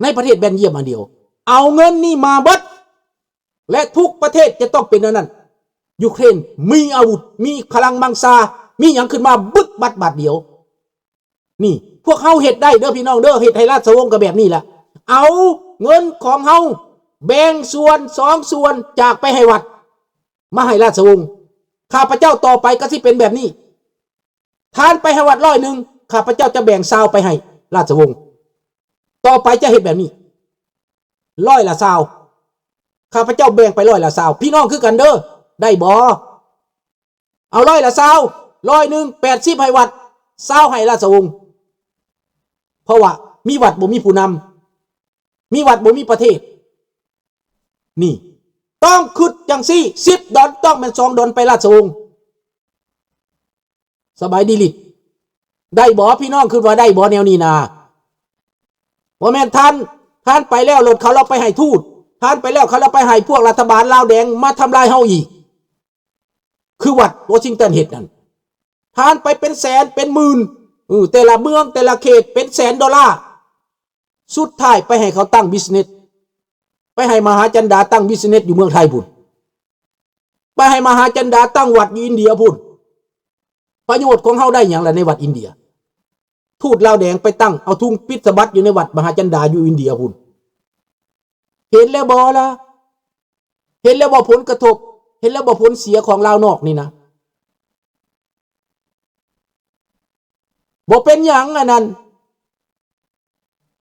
ໃນປະເທດເບນຢຽມອັນດຽວ ເອົາເງິນນີ້ມາເບິດ ແລະ ທຸກປະເທດຈະຕ້ອງເປັນອັນນັ້ນ. ຢູເຄຣນມີອາວຸດ ມີກຳລັງມັງຊາ ມີຫຍັງຂຶ້ນມາບຶດບັດບາດດຽວ. ນີ້ ພວກເຮົາເຮັດໄດ້ເດີພີ່ນ້ອງເດີ ເຮັດໃຫ້ລາຊະວົງກໍແບບນີ້ລະ ເອົາເງິນຂອງເຮົາແບ່ງສ່ວນສອງສ່ວນຈາກໄປໃຫ້ວັດ ມາໃຫ້ລາຊະວົງ. ຂ້າພະເຈົ້າຕໍ່ໄປກໍຊິເປັນແບບນີ້ ທ່ານໄປໃຫ້ວັດຮ້ອຍໜຶ່ງ ຂ້າພະເຈົ້າຈະແບ່ງຊາວໄປໃຫ້ລາຊະວົງ. ຕໍ່ໄປຈະເຮັດແບບນີ້ ຮ້ອຍລະຊາວ ຂ້າພະເຈົ້າແບ່ງໄປຮ້ອຍລະຊາວ ພີ່ນ້ອງຄືກັນເດີ ໄດ້ບໍ່? ເອົາຮ້ອຍລະຊາວ ຮ້ອຍໜຶ່ງ ແປດສິບໃຫ້ວັດ ຊາວໃຫ້ລາຊະວົງ ເພາະວ່າມີວັດບໍ່ມີຜູ້ນຳ ມີວັດບໍ່ມີປະເທດ. ນີ້ ຕ້ອງຄິດຈັ່ງຊີ້ ສິບດອນ ຕ້ອງແມ່ນສອງດອນໄປລາຊະວົງ. ສະບາຍດີລິດ ໄດ້ບໍ່? ພີ່ນ້ອງຄິດວ່າໄດ້ບໍ່ແນວນີ້ນາ? ບໍ່ແມ່ນທ່ານ ທ່ານໄປແລ້ວ ລົດເຂົາເອົາໄປໃຫ້ທູດ ທ່ານໄປແລ້ວ ເຂົາເອົາໄປໃຫ້ພວກລັດຖະບານລາວແດງມາທຳລາຍເຮົາອີກ ຄືວັດວໍຊິງຕັນເຮັດນັ້ນ ທ່ານໄປເປັນແສນເປັນໝື່ນ ເອີ ແຕ່ລະເມືອງແຕ່ລະເຂດເປັນແສນໂດລາ ສຸດທ້າຍໄປໃຫ້ເຂົາຕັ້ງບິສເນັດ ໄປໃຫ້ມະຫາຈັນດາຕັ້ງບິສເນັດຢູ່ເມືອງໄທພຸ້ນ ໄປໃຫ້ມະຫາຈັນດາຕັ້ງວັດຢູ່ອິນເດຍພຸ້ນ. ປະໂຫຍດຂອງເຮົາໄດ້ຫຍັງລະໃນວັດອິນເດຍ? ທູດລາວແດງໄປຕັ້ງເອົາທຸງປິດສະບັດຢູ່ໃນວັດມະຫາຈັນດາຢູ່ອິນເດຍພຸ້ນ. ເຫັນແລ້ວບໍ່ລະ? ເຫັນແລ້ວບໍ່ຜົນກະທົບ? ເຫັນແລ້ວບໍ່ຜົນເສຍຂອງລາວນອກນີ້ນະ? ບໍ່ເປັນຫຍັງອັນນັ້ນ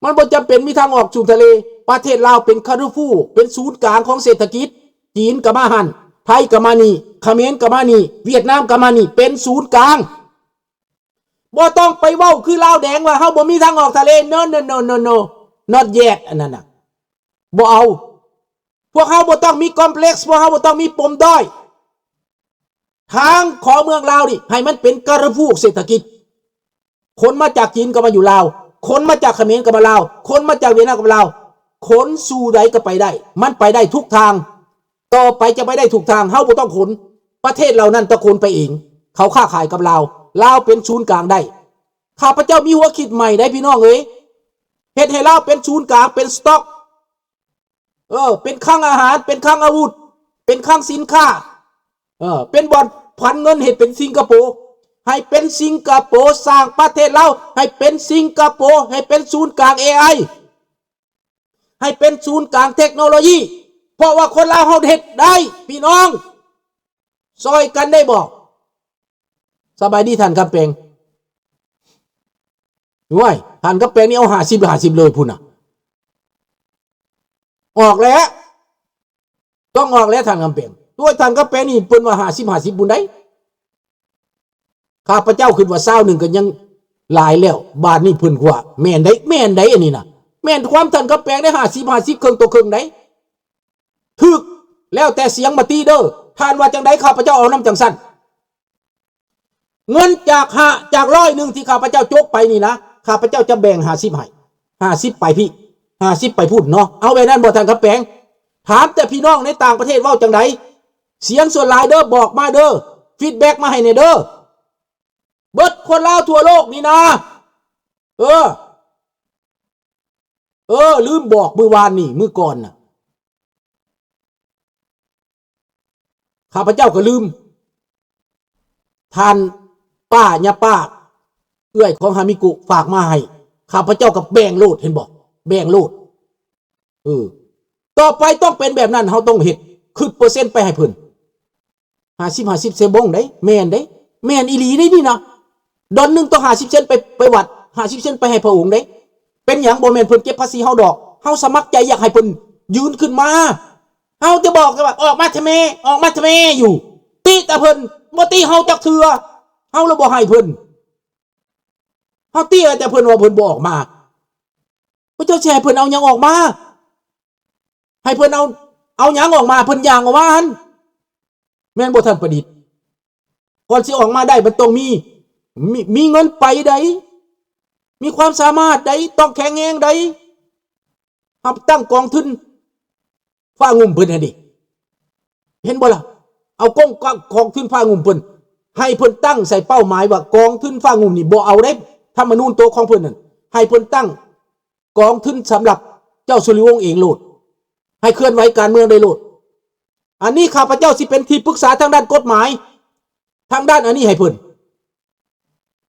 ມັນບໍ່ຈຳເປັນມີທາງອອກສູ່ທະເລ. ປະເທດລາວເປັນຄາເຟີຟູ ເປັນສູນກາງຂອງເສດຖະກິດ. ຈີນກໍມາຫັ້ນ, ໄທກໍມານີ້, ຂະເໝນກໍມານີ້, ຫວຽດນາມກໍມານີ້, ເປັນສູນກາງ. ບໍ່ຕ້ອງໄປເວົ້າຄືລາວແດງວ່າເຮົາບໍ່ມີທາງອອກທະເລ. No, no, no, no, no. Not yet. ອັນນັ້ນນະ ບໍ່ເອົາ. ພວກເຮົາບໍ່ຕ້ອງມີຄອມເພລັກ ພວກເຮົາບໍ່ຕ້ອງມີປົມດ້ອຍ. ທາງຂອງເມືອງລາວນີ້ ໃຫ້ມັນເປັນກາລະພູກເສດຖະກິດ. ຄົນມາຈາກຈີນກໍມາຢູ່ລາວ, ຄົນມາຈາກຂະເໝນກໍມາລາວ, ຄົນມາຈາກຫວຽດນາມກໍມາລາວ, ຄົນສູ່ໃດກໍໄປໄດ້, ມັນໄປໄດ້ທຸກທາງ. ຕໍ່ໄປຈະໄປໄດ້ທຸກທາງ, ເຮົາບໍ່ຕ້ອງຂົນ. ປະເທດເຫຼົ່ານັ້ນຕ້ອງຂົນໄປເອງ. ເຂົາຄ້າຂາຍກັບລາວ, ລາວເປັນສູນກາງໄດ້. ຂ້າພະເຈົ້າມີຫົວຄິດໃໝ່ໄດ໋ພີ່ນ້ອງເອີຍ, ເຮັດໃຫ້ລາວເປັນສູນກາງ, ເປັນສະຕັອກ. ເອີ ເປັນຄັງອາຫານ, ເປັນຄັງອາວຸດ, ເປັນຄັງສິນຄ້າ, ເອີ ເປັນບ່ອນຜັນເງິນໃຫ້ເປັນສິງກະໂປ, ໃຫ້ເປັນສິງກະໂປ, ສ້າງປະເທດລາວໃຫ້ເປັນສິງກະໂປ, ໃຫ້ເປັນສູນກາງເອໄອ, ໃຫ້ເປັນສູນກາງເທັກໂນໂລຢີ, ເພາະວ່າຄົນລາວເຮົາເຮັດໄດ້ ພີ່ນ້ອງ, ຊ່ອຍກັນໄດ້ບໍ່? ສະບາຍດີທ່ານຄຳແປງ. ໂອ້ຍ ທ່ານຄຳແປງນີ້ເອົາຫ້າສິບ ຫ້າສິບເລີຍພຸ້ນນະ. ອອກແລ້ວ, ຕ້ອງອອກແລ້ວທ່ານຄຳແປງ. ໂອ້ຍ ທ່ານຄຳແປງນີ້ເພິ່ນວ່າຫ້າສິບ ຫ້າສິບພຸ້ນໃດ໋. ຂ້າພະເຈົ້າຄິດວ່າຊາວໜຶ່ງກໍຍັງຫຼາຍແລ້ວ, ບາດນີ້ເພິ່ນວ່າແມ່ນໄດ໋, ແມ່ນໄດ໋ ອັນນີ້ນະ. ແມ່ນຄວາມທ່ານຄຳແປງໄດ໋, ຫ້າສິບ ຫ້າສິບ ເຄິ່ງຕໍ່ເຄິ່ງໃດ໋. ຖືກ ແລ້ວແຕ່ສຽງມະຕິເດີ. ທ່ານວ່າຈັ່ງໃດ ຂ້າພະເຈົ້າເອົານຳຈັ່ງຊັ້ນ. ເງິນຈາກຫ້າ ຈາກຮ້ອຍໜຶ່ງທີ່ຂ້າພະເຈົ້າຈົກໄປນີ້ນະ, ຂ້າພະເຈົ້າຈະແບ່ງຫ້າສິບໃຫ້, ຫ້າສິບໄປພີ້, ຫ້າສິບໄປພຸ້ນເນາະ. ເອົາແບບນັ້ນບໍ່ທ່ານຄຳແປງ? ຖາມແຕ່ພີ່ນ້ອງໃນຕ່າງປະເທດເວົ້າຈັ່ງໃດ? ສຽງສ່ວນຫຼາຍເດີ, ບອກມາເດີ, ຟີດແບັກມາໃຫ້ແດ່ເດີ. ເບິດຄົນລາວທົ່ວໂລກນີ້ນະ. ເອີ ເອີ ລືມບອກມື້ວານນີ້ ມື້ກ່ອນນະ, ຂ້າພະເຈົ້າກໍລືມ. ທ່ານປ້າ ຍາປ້າ ເອື້ອຍຂອງຮາມິໂກະ ຝາກມາໃຫ້, ຂ້າພະເຈົ້າກໍແບ່ງໂລດ, ເຫັນບໍ່? ແບ່ງໂລດ. ເອີ ຕໍ່ໄປຕ້ອງເປັນແບບນັ້ນ, ເຮົາຕ້ອງເຮັດ, ຄຶດເປີເຊັນໄປໃຫ້ເພິ່ນ. ຫ້າສິບ ຫ້າສິບ ເຊບົງເດ້, ແມ່ນເດ້, ແມ່ນອີ່ຫຼີເດ້ນີ້ນະ. ດອນໜຶ່ງຕ້ອງຫ້າສິບເຊັນໄປ, ໄປວັດ, ຫ້າສິບເຊັນໄປໃຫ້ພະອົງເດ້. ເປັນຫຍັງ? ບໍ່ແມ່ນເພິ່ນເກັບພາສີເຮົາດອກ. ເຮົາສະໝັກໃຈຢາກໃຫ້ເພິ່ນຍື່ນຂຶ້ນມາ. ເຮົາຈະບອກແຕ່ວ່າ ອອກມາແທ້ແມ່, ອອກມາແທ້ແມ່ຢູ່. ຕິແຕ່ເພິ່ນ, ບໍ່ຕິເຮົາຈັກເທື່ອ. ເຮົາລະບໍ່ໃຫ້ເພິ່ນ. ເຮົາຕິແຕ່ເພິ່ນວ່າເພິ່ນບໍ່ອອກມາ. ພະເຈົ້າຊິໃຫ້ເພິ່ນເອົາຫຍັງອອກມາ? ໃຫ້ເພິ່ນເອົາ, ເອົາຫຍັງອອກມາ? ເພິ່ນຍ່າງອອກມາຫັ້ນ. ແມ່ນບໍ່ທ່ານປະດິດ? ກ່ອນຊິອອກມາໄດ້ ມັນຕ້ອງມີ, ມີ, ມີເງິນໄປໃດ໋, ມີຄວາມສາມາດໃດ໋, ຕ້ອງແຂງແຮງໃດ໋. ເຮົາຕັ້ງກອງທຶນຟ້າງຸ່ມເພິ່ນຫັ້ນເດ. ເຫັນບໍ່ລະ? ເອົາກອງ, ກອງທຶນຟ້າງຸ່ມເພິ່ນ, ໃຫ້ເພິ່ນຕັ້ງໃສ່ເປົ້າໝາຍວ່າກອງທຶນຟ້າງຸ່ມນີ້ບໍ່ເອົາເດ້, ທຳມະນູນໂຕຂອງເພິ່ນນັ້ນ, ໃຫ້ເພິ່ນຕັ້ງ ກອງທຶນສຳລັບ ຈົ້າສຸລິວົງເອງໂລດ ໃຫ້ເຄື່ອນໄຫວການເມືອງໄດ້ໂລດ. ອັນນີ້ຂ້າພະເຈົ້າຊິເປັນທີ່ປຶກສາທາງດ້ານກົດໝາຍ ທາງດ້ານອັນນີ້ໃຫ້ເພິ່ນ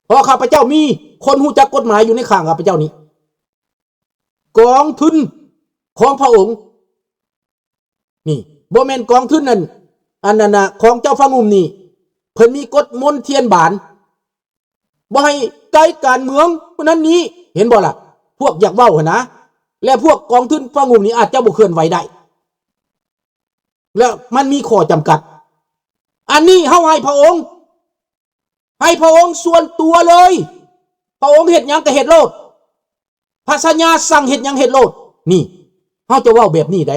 ເພາະຂ້າພະເຈົ້າມີຄົນຮູ້ຈັກກົດໝາຍຢູ່ໃນຂ້າງຂ້າພະເຈົ້ານີ້. ກອງທຶນຂອງພະອົງ ນີ້ ບໍ່ແມ່ນກອງທຶນນັ້ນ ອັນນັ້ນນະ ຂອງເຈົ້າຟ້າງຸ່ມນີ້ ເພິ່ນມີກົດມົນທຽນບານ ບໍ່ໃຫ້ໄກການເມືອງ ຜູ້ນັ້ນນີ້ ເຫັນບໍ່ລະ? ພວກຢາກເວົ້າຫັ້ນນະ ແລະ ພວກກອງທຶນຟ້າງຸ່ມນີ້ອາດຈະບໍ່ເຄື່ອນໄຫວໄດ້ ແລະ ມັນມີຂໍ້ຈຳກັດ. ອັນນີ້ເຮົາໃຫ້ພະອົງ ໃຫ້ພະອົງສ່ວນຕົວເລີຍ ພະອົງເຮັດຫຍັງກໍເຮັດໂລດ ພະສັນຍາສັ່ງເຮັດຫຍັງເຮັດໂລດ. ນີ້ ເຮົາຈະເວົ້າແບບນີ້ໄດ໋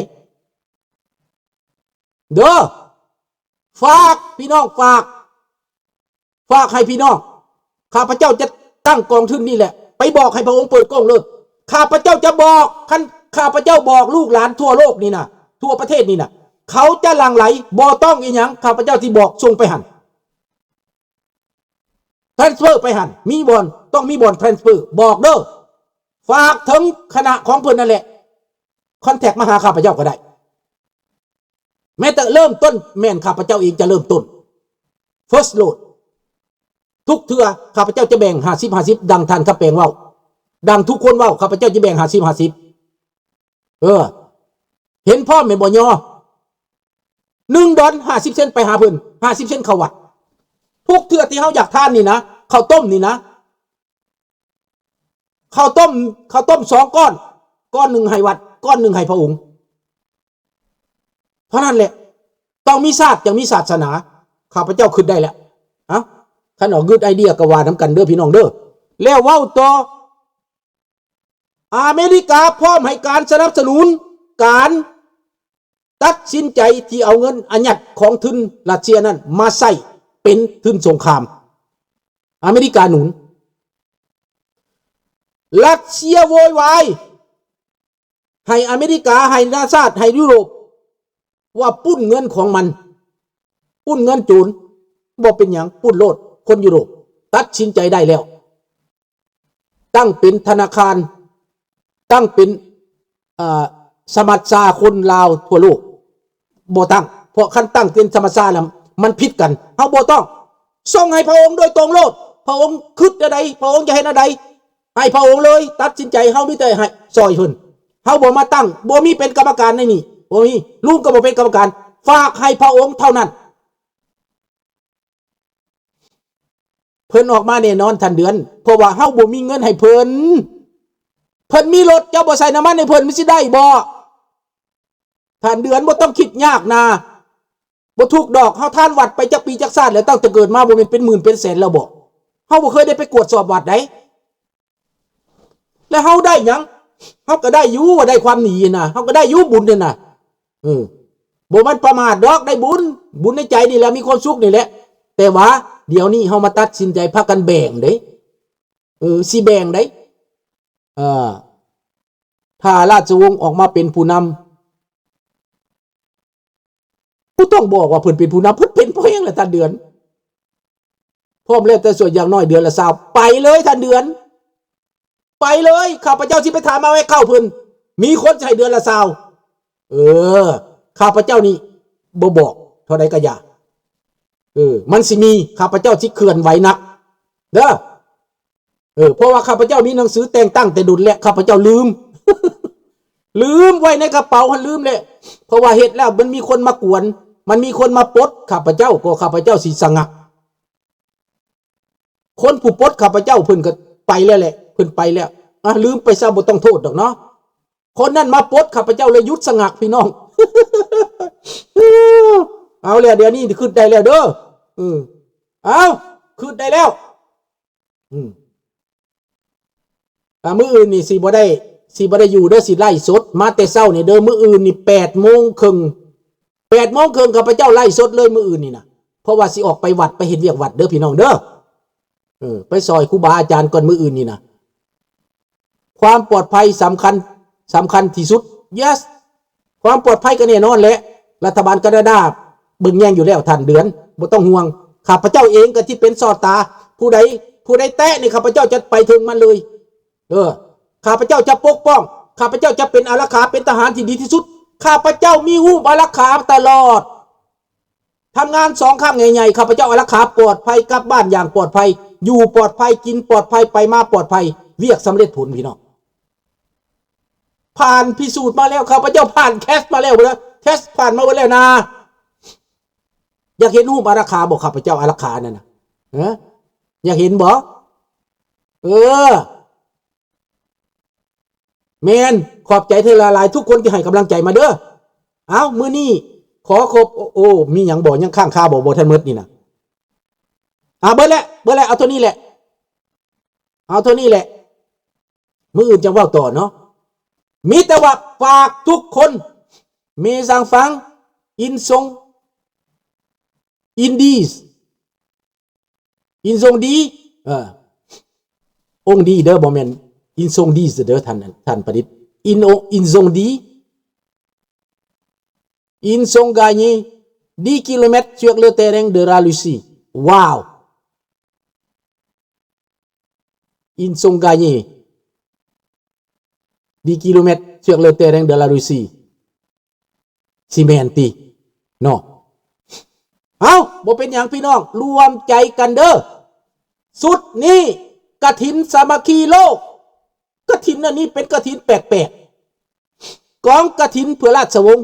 ເດີ ຝາກ ພີ່ນ້ອງ ຝາກ ຝາກໃຫ້ພີ່ນ້ອງ ຂ້າພະເຈົ້າຈະຕັ້ງກອງທຶນນີ້ແຫຼະ ໄປບອກໃຫ້ພະອົງເປີດໂກງໂລດ. ຂ້າພະເຈົ້າຈະບອກ ຄັນຂ້າພະເຈົ້າບອກ ລູກຫຼານທົ່ວໂລກນີ້ນະ ທົ່ວປະເທດນີ້ນະ ເຂົາຈະຫຼັ່ງໄຫຼ ບໍ່ຕ້ອງອີຫຍັງ ຂ້າພະເຈົ້າຊິບອກ ສົ່ງໄປຫັ້ນ transfer ໄປຫັ້ນ ມີບ່ອນ ຕ້ອງມີບ່ອນ transfer ບອກເດີ ຝາກເຖິງຄະນະຂອງເພິ່ນນັ້ນແຫຼະ contact ມາຫາຂ້າພະເຈົ້າກໍໄດ້. ແມ້ແຕ່ເລີ່ມຕົ້ນແມ່ນຂ້າພະເຈົ້າເອງຈະເລີ່ມຕົ້ນ first ໂລດ. ທຸກເທື່ອຂ້າພະເຈົ້າຈະແບ່ງຫ້າສິບຫ້າສິບ ດັ່ງທ່ານຄຳແປງເວົ້າ ດັ່ງທຸກຄົນເວົ້າ ຂ້າພະເຈົ້າຈະແບ່ງຫ້າສິບຫ້າສິບ. ເອີ ເຫັນພ້ອມແມ່ນບໍ່ຍໍ ໜຶ່ງດອນ ຫ້າສິບເຊັນໄປຫາເພິ່ນ ຫ້າສິບເຊັນເຂົ້າວັດ. ທຸກເທື່ອທີ່ເຮົາຢາກທານນີ້ນະ ເຂົ້າຕົ້ມນີ້ນະ ເຂົ້າຕົ້ມ ເຂົ້າຕົ້ມສອງກ້ອນ ກ້ອນໜຶ່ງໃຫ້ວັດ ກ້ອນໜຶ່ງໃຫ້ພະອົງ. ເທົ່ານັ້ນແຫຼະ ຕ້ອງມີຊາດ ຈັ່ງມີສາສະໜາ. ຂ້າພະເຈົ້າຄິດໄດ້ແລ້ວ ເອົ້າ ຄັນອອກ good idea ກໍວ່ານຳກັນເດີພີ່ນ້ອງເດີ. ແລ້ວເວົ້າຕໍ່ ອາເມລິກາພ້ອມໃຫ້ການສະໜັບສະໜູນການຕັດສິນໃຈທີ່ເອົາເງິນອາຍັດຂອງທຶນຣັດເຊຍນັ້ນມາໃຊ້ເປັນທຶນສົງຄາມ. ອາເມລິກາໜູນ. ຣັດເຊຍໂວຍວາຍ ໃຫ້ອາເມລິກາ ໃຫ້ນານາຊາດ ໃຫ້ຢູໂຣບ ວ່າປຸ້ນເງິນຂອງມັນ ປຸ້ນເງິນໂຈນ. ບໍ່ເປັນຫຍັງ ປຸ້ນໂລດ ຄົນຢູໂຣບຕັດສິນໃຈໄດ້ແລ້ວ ຕັ້ງເປັນທະນາຄານ ຕັ້ງເປັນ ເອີ ສະມັດຊາຄົນລາວທົ່ວໂລກ. ບໍ່ຕັ້ງ ເພາະຄັນຕັ້ງເປັນສະມັດຊາແລ້ວມັນຜິດກັນ. ເຮົາບໍ່ຕ້ອງ ສົ່ງໃຫ້ພະອົງໂດຍຕົງໂລດ. ພະອົງຄິດແນວໃດ ພະອົງຈະເຮັດແນວໃດ ໃຫ້ພະອົງເລີຍຕັດສິນໃຈ. ເຮົາມີແຕ່ໃຫ້ຊ່ອຍເພິ່ນ ເຮົາບໍ່ມາຕັ້ງ ບໍ່ມີເປັນກຳມະການໃນນີ້ ບໍ່ມີ ລຸງກໍບໍ່ເປັນກຳມະການ ຝາກໃຫ້ພະອົງເທົ່ານັ້ນ. ເພິ່ນອອກມາແນ່ນອນທ່ານເດືອນ ເພາະວ່າເຮົາບໍ່ມີເງິນໃຫ້ເພິ່ນ. ເພິ່ນມີລົດ ເຈົ້າບໍ່ໃສ່ນ້ຳມັນໃຫ້ເພິ່ນ ມັນຊິໄດ້ບໍ່? ທ່ານເດືອນ ບໍ່ຕ້ອງຄິດຍາກນາ ບໍ່ຖືກດອກ. ເຮົາທານວັດໄປຈັກປີຈັກຊາດແລ້ວ ຕັ້ງແຕ່ເກີດມາ ບໍ່ແມ່ນເປັນໝື່ນເປັນແສນແລ້ວບໍ? ເຮົາບໍ່ເຄີຍໄດ້ໄປກວດສອບວັດໃດ. ແລ້ວເຮົາໄດ້ຫຍັງ? ເຮົາກໍໄດ້ຢູ່ ວ່າໄດ້ຄວາມດີນະ ເຮົາກໍໄດ້ຢູ່ບຸນນັ້ນນະ. ເອີ ບໍ່ແມ່ນປະໝາດດອກ ໄດ້ບຸນ ບຸນໃນໃຈນີ້ແຫຼະ ມີຄວາມສຸກນີ້ແຫຼະ. ແຕ່ວ່າດຽວນີ້ເຮົາມາຕັດສິນໃຈພາກັນແບ່ງເດ້. ເອີ ຊິແບ່ງໃດ໋. ເອີ ຖ້າລາຊະວົງອອກມາເປັນຜູ້ນຳ ບໍ່ຕ້ອງບອກວ່າເພິ່ນເປັນຜູ້ນຳ ເພິ່ນເປັນພໍແຮງແລ້ວທ່ານເດືອນ. ພ້ອມແລ້ວແຕ່ສ່ວນ ຢ່າງໜ້ອຍເດືອນລະຊາວ ໄປເລີຍທ່ານເດືອນ ໄປເລີຍ. ຂ້າພະເຈົ້າຊິໄປຖາມເອົາແອັກເຄົາເພິ່ນ ມີຄົນໃຫ້ເດືອນລະຊາວ. ເອີ ຂ້າພະເຈົ້ານີ້ບໍ່ບອກເທົ່າໃດກໍຢ່າ. ເອີ ມັນຊິມີ ຂ້າພະເຈົ້າຊິເຄື່ອນໄຫວໜັກເດີ. ເອີ ເພາະວ່າຂ້າພະເຈົ້າມີໜັງສືແຕ່ງຕັ້ງແຕ່ດົນແລ້ວ ຂ້າພະເຈົ້າລືມ ລືມໄວ້ໃນກະເປົາຫັ້ນ ລືມແລ້ວ. ເພາະວ່າເຮັດແລ້ວມັນມີຄົນມາກວນ ມັນມີຄົນມາປົດຂ້າພະເຈົ້າ ກໍຂ້າພະເຈົ້າຊິສະຫງັກ. ຄົນຜູ້ປົດຂ້າພະເຈົ້າເພິ່ນກໍໄປແລ້ວແຫຼະ ເພິ່ນໄປແລ້ວ. ອ່ະ ລືມໄປຊະ ບໍ່ຕ້ອງໂທດດອກເນາະ. ຄົນນັ້ນມາປົດ ຂ້າພະເຈົ້າເລີຍຢຸດສະຫງັກພີ່ນ້ອງ. ເອົາແລ້ວ ດຽວນີ້ຄິດໄດ້ແລ້ວເດີ. ເອີ ເອົາ ຄິດໄດ້ແລ້ວ. ອືມ ອ່າ ມື້ອື່ນນີ້ຊິບໍ່ໄດ້ ຊິບໍ່ໄດ້ຢູ່ເດີ ຊິໄລສົດມາແຕ່ເຊົ້ານີ້ເດີ. ມື້ອື່ນນີ້ແປດໂມງເຄິ່ງ ແປດໂມງເຄິ່ງ ຂ້າພະເຈົ້າໄລສົດເລີຍມື້ອື່ນນີ້ນະ ເພາະວ່າຊິອອກໄປວັດ ໄປເຮັດວຽກວັດເດີພີ່ນ້ອງເດີ. ເອີ ໄປຊ່ອຍຄູບາອາຈານກ່ອນມື້ອື່ນນີ້ນະ. ຄວາມປອດໄພສຳຄັນ ສຳຄັນທີ່ສຸດ. Yes ຄວາມປອດໄພກໍແນ່ນອນແຫຼະ ລັດຖະບານການາດາເບິ່ງແຍງຢູ່ແລ້ວທ່ານເດືອນ ບໍ່ຕ້ອງຫ່ວງ. ຂ້າພະເຈົ້າເອງກໍຊິເປັນຊໍ້ຕາ ຜູ້ໃດ ຜູ້ໃດແຕະນີ້ ຂ້າພະເຈົ້າຈະໄປເຖິງມັນເລີຍ. ເອີ ຂ້າພະເຈົ້າຈະປົກປ້ອງ ຂ້າພະເຈົ້າຈະເປັນອາລັກຂາ ເປັນທະຫານທີ່ດີທີ່ສຸດ. ຂ້າພະເຈົ້າມີຮູບອາລັກຂາຕະຫຼອດ. ທຳງານສອງຄັ້ງໃຫຍ່ໆ ຂ້າພະເຈົ້າອາລັກຂາປອດໄພ ກັບບ້ານຢ່າງປອດໄພ ຢູ່ປອດໄພ ກິນປອດໄພ ໄປມາປອດໄພ ວຽກສຳເລັດຜົນ ພີ່ນ້ອງ. ຜ່ານພິສູດມາແລ້ວ ຂ້າພະເຈົ້າຜ່ານແຄສມາແລ້ວເດີ ແຄສຜ່ານມາເບິດແລ້ວນາ. ຢາກເຫັນຮູບອາລັກຂາບໍ່ ຂ້າພະເຈົ້າອາລັກຂານັ້ນນະ? ຮະ ຢາກເຫັນບໍ່? ເອີ ແມ່ນ ຂອບໃຈເທື່ອຫຼາຍໆ ທຸກຄົນທີ່ໃຫ້ກຳລັງໃຈມາເດີ. ເອົ້າ ມື້ນີ້ຂໍຂອບ ໂອ້ ໂອ້ ມີຫຍັງບໍ່? ຍັງຄ້າງຄາບໍ່? ບໍ່ທັນໝົດນີ້ນະ. ອ່າ ເບິດແລ້ວ ເບິດແລ້ວ ເອົາເທົ່ານີ້ແຫຼະ ເອົາເທົ່ານີ້ແຫຼະ ມື້ອື່ນຈັ່ງເວົ້າຕໍ່ເນາະ. ມີແຕ່ວ່າຝາກທຸກຄົນ ເມຊາງຟັງ ອິນຊົງ ອິນດີສ ອິນຊົງດີ ເອີ ອົງດີເດີ ບໍ່ແມ່ນອິນຊົງດີເດີ ທ່ານ ທ່ານປະດິດ ອິນ ອິນຊົງດີ Ils ont gagné dix kilomètres sur le terrain de la Russie. Wow! Ils ont gagné dix kilomètres sur le terrain de la Russie. ຊິແມ່ນຕິເນາະ? ເອົ້າ ບໍ່ເປັນຫຍັງພີ່ນ້ອງ ລວມໃຈກັນເດີ. ຊຸດນີ້ກະຖິນສາມັກຄີໂລກ. ກະຖິນອັນນີ້ເປັນກະຖິນແປກໆ. ກອງກະຖິນເພື່ອລາຊະວົງ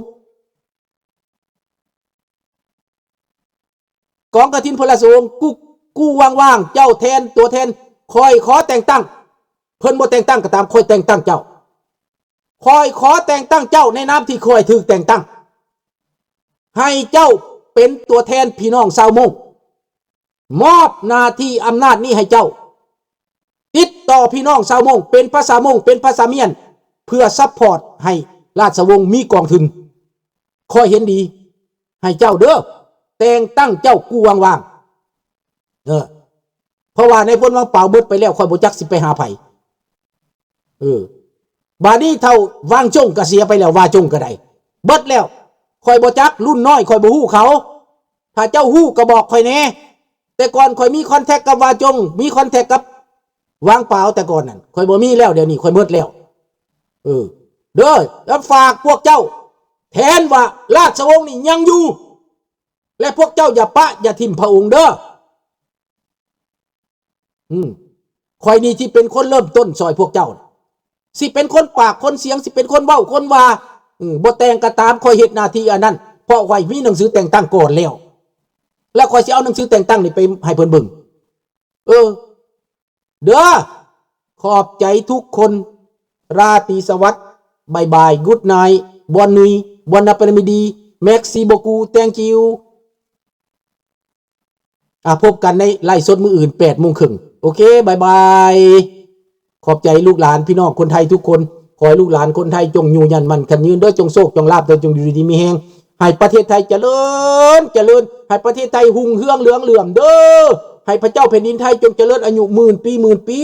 ກອງກະຖິນເພື່ອລາຊະວົງ ກູ່ ກູ່ຫວ່າງໆ ເຈົ້າແທນ ຕົວແທນ ຂ້ອຍຂໍແຕ່ງຕັ້ງ ເພິ່ນບໍ່ແຕ່ງຕັ້ງກໍຕາມ ຂ້ອຍແຕ່ງຕັ້ງເຈົ້າ ຂ້ອຍຂໍແຕ່ງຕັ້ງເຈົ້າໃນນາມທີ່ຂ້ອຍຖືກແຕ່ງຕັ້ງ ໃຫ້ເຈົ້າເປັນຕົວແທນພີ່ນ້ອງຊາວມົ້ງ ມອບໜ້າທີ່ອຳນາດນີ້ໃຫ້ເຈົ້າ ຕິດຕໍ່ພີ່ນ້ອງຊາວມົ້ງ ເປັນພາສາມົ້ງ ເປັນພາສາມຽນ ເພື່ອຊັບພອດໃຫ້ລາຊະວົງມີກອງທຶນ. ຂ້ອຍເຫັນດີໃຫ້ເຈົ້າເດີ ແຕ່ງຕັ້ງເຈົ້າກູ່ຫວ່າງໆ ເອີ ເພາະວ່ານາຍພົນຫວັງປາວເບິດໄປແລ້ວ ຂ້ອຍບໍ່ຈັກຊິໄປຫາໃຜ. ເອີ ບາດນີ້ເຖົ້າຫວ່າງຈົງກໍເສຍໄປແລ້ວ ຫວ່າຈົງກໍໄດ້ ເບິດແລ້ວ ຂ້ອຍບໍ່ຈັກ ລຸ້ນນ້ອຍຂ້ອຍບໍ່ຮູ້ເຂົາ ຖ້າເຈົ້າຮູ້ກໍບອກຂ້ອຍແດ່. ແຕ່ກ່ອນຂ້ອຍມີຄອນແທັກກັບຫວ່າຈົງ ມີຄອນແທັກກັບຫວັງປາວ ແຕ່ກ່ອນນັ້ນ ຂ້ອຍບໍ່ມີແລ້ວ ດຽວນີ້ຂ້ອຍໝົດແລ້ວ. ເອີ ເດີ ແລ້ວຝາກພວກເຈົ້າແທນວ່າລາຊະວົງນີ້ຍັງຢູ່ ແລະ ພວກເຈົ້າຢ່າປະຢ່າຖິ້ມພະອົງເດີ. ອືມ ຂ້ອຍນີ້ຊິເປັນຄົນເລີ່ມຕົ້ນຊ່ອຍພວກເຈົ້າ ຊິເປັນຄົນປາກຄົນສຽງ ຊິເປັນຄົນເວົ້າຄົນວ່າ. ອືມ ບໍ່ແຕ່ງກໍຕາມ ຂ້ອຍເຮັດໜ້າທີ່ອັນນັ້ນ ເພາະຂ້ອຍມີໜັງສືແຕ່ງຕັ້ງກ່ອນແລ້ວ ແລ້ວຂ້ອຍຊິເອົາໜັງສືແຕ່ງຕັ້ງນີ້ໄປໃຫ້ເພິ່ນເບິ່ງ. ເອີ ເດີ ຂອບໃຈທຸກຄົນ ລາຕີສະຫວັດ ບາຍບາຍ Good night, bonne nuit, bon après-midi, merci beaucoup, thank you. ອ່າ ພົບກັນໃນໄລຟ໌ສົດມື້ອື່ນແປດໂມງເຄິ່ງ. ໂອເຄ ບາຍບາຍ. ຂອບໃຈລູກຫຼານພີ່ນ້ອງຄົນໄທທຸກຄົນ. ຂໍໃຫ້ລູກຫຼານຄົນໄທຈົ່ງຢູ່ຍັນໝັ້ນຂັນຍືນເດີ, ຈົ່ງໂຊກ ຈົ່ງລາບເດີ, ຈົ່ງຢູ່ດີມີແຮງ. ໃຫ້ປະເທດໄທຈະເລີນ ຈະເລີນ, ໃຫ້ປະເທດໄທຮຸ່ງເຮືອງເຫຼືອງເຫຼື້ອມເດີ. ໃຫ້ພະເຈົ້າແຜ່ນດິນໄທຈົ່ງຈະເລີນອາຍຸໝື່ນປີ ໝື່ນປີ.